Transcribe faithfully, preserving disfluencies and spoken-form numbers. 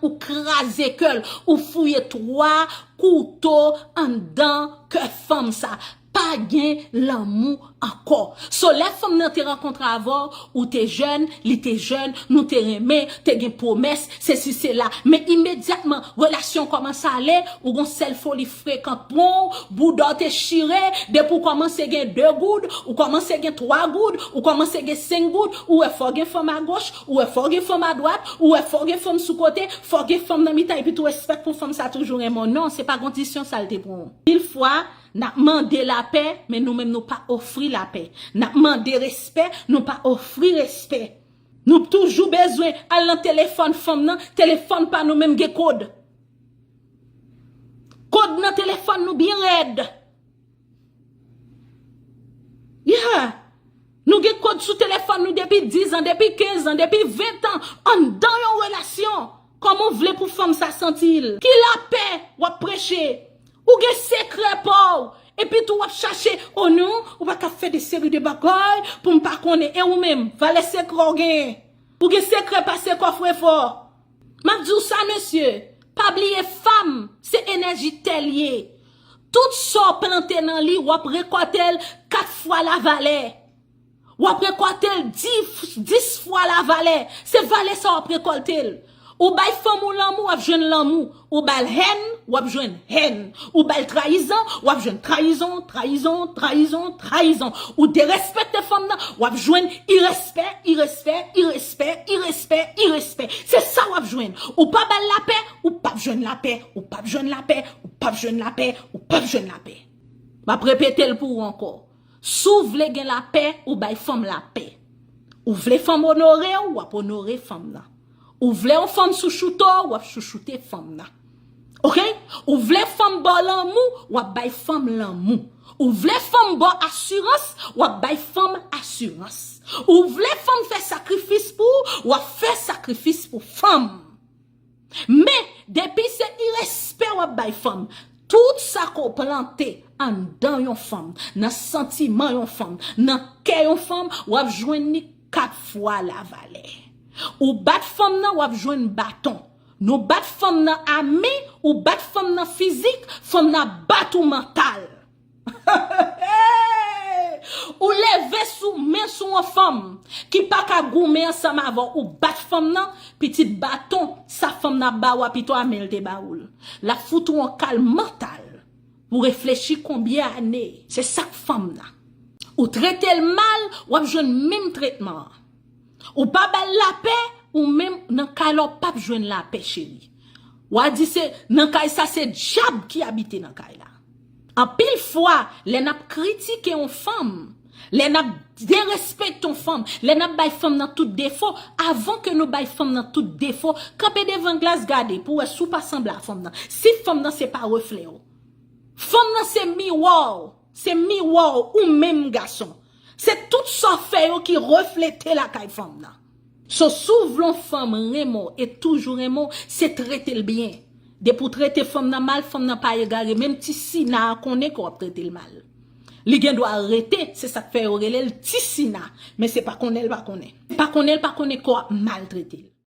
Ou kraze kè l, ou fouye twa kouto anndan kè fanm sa. Pa gen lanmou ankò. So, lè fanm nan te rankontre avè w, ou te jèn, li te jèn, nou te renmen, te gen pwomès, sesi, sela. Men imedyatman, relasyon kòmanse ale, ou gon sèl foli frekan pran w, bouda w te chire, depi w kòmanse gen de goud, ou kòmanse gen twa goud, ou kòmanse gen senk goud, ou wè fò gen fanm agoch, ou wè fò gen fanm adwat, ou wè fò gen fanm sou kote, fò gen fanm nan mitan, epi tou respèk pou fanm sa toujou renmen w. Non, se pa kondisyon sa l te pran w. Pil fwa, n ap mande lapè, men nou menm nou pa ofri lapè. N ap mande respè, nou pa ofri respè. Nou toujou bezwen al nan telefòn fanm nan, telefòn pa nou menm gen kòd. Kòd nan telefòn nou byen rèd. Yeah. Nou gen kòd sou telefòn nou depi diz an, depi kenz an, depi ven an, anndan yon relasyon. Kòman w vle pou fanm sa santi l? Ki lapè w ap preche? Ou gen sekrè pa w. Epi tou w ap chache, o non, ou pa ka fè de seri de bagay pou m pa konnen. E ou menm, valè sekrè w genyen? Ou gen sekrè pase kòfrefò. M ap di w sa, mesye, pa bliye fanm, se enèji tè l ye. Tout sa w plante nan li, w ap rekòte l kat fwa lavalè. W ap rekòte l dis, dis fwa lavalè. Se valè sa w ap rekòte l. Ou bay fanm ou lanmou, w ap jwenn lanmou. Ou ba l hèn, w ap jwenn hèn. Ou ba l trayizon, w ap jwenn trayizon, trayizon, trayizon, trayizon. Ou derespekte fanm nan, w ap jwenn irèspè, irèspè, irèspè, irèspè, irèspè. Se sa w ap jwenn. Ou pa ba l lapè, ou p ap jwenn lapè, ou p ap jwenn lapè, ou p ap jwenn lapè, ou p ap jwenn lapè. M ap repete l pou ou ankò. Si w vle gen lapè, ou bay fanm lapè. Ou vle fanm onore w, w ap onore fanm nan. Ou vle yon fanm chouchoute w, w ap chouchoute fanm nan. Oke? Ou vle fanm ba w lanmou, w ap bay fanm lanmou. Ou vle fanm ba w asirans, w ap bay fanm asirans. Ou vle fanm fè sakrifis pou ou, w ap fè sakrifis pou fanm. Men, depi se irèspè w ap bay fanm, tout sa ke w plante anndan yon fanm, nan santiman yon fanm, nan kè yon fanm, w ap jwenn li kat fwa lavalè. Ou bat fanm nan, w ap jwenn baton. Nou bat fanm nan a men, ou bat fanm nan fizik, fanm nan bat ou mantal. Ou leve sou men sou yon fanm ki pa ka goumen ansanm avè w, ou bat fanm nan, pitit baton, sa fanm nan ap ba ou a pito a men l te ba ou l. L ap fout ou yon kal mantal. Ou reflechi konbyen ane. Se sa k fanm nan. Ou trete l mal, w ap jwenn menm tretman an. Ou pa ba l lapè, ou menm nan kay la w p ap jwenn lapè, cheri. W a di se nan kay sa se dyab ki abite nan kay la. Anpil fwa, lè n ap kritike yon fanm, lè n ap derespekte yon fanm, lè n ap bay fanm nan tout defo, avan ke nou bay fanm nan tout defo, kanpe devan glas gade pou wè si w pa sanble a fanm nan. Si fanm nan se pa reflè w. Fanm nan se miwa w. Se miwa w, ou menm gason. Se tout sa w fè yo ki reflete lakay fanm nan. So, si w vle yon fanm renmen w e toujou renmen w, se trete l byen. Depi w trete fanm nan mal, fanm nan pa egare. Menm ti Sina a konnen ke w ap trete l mal. Li gen dwa rete, se sa k fè yo rele l ti Sina. Men se pa konnen l pa konnen. Pa konnen l pa konnen ke w ap maltrete l.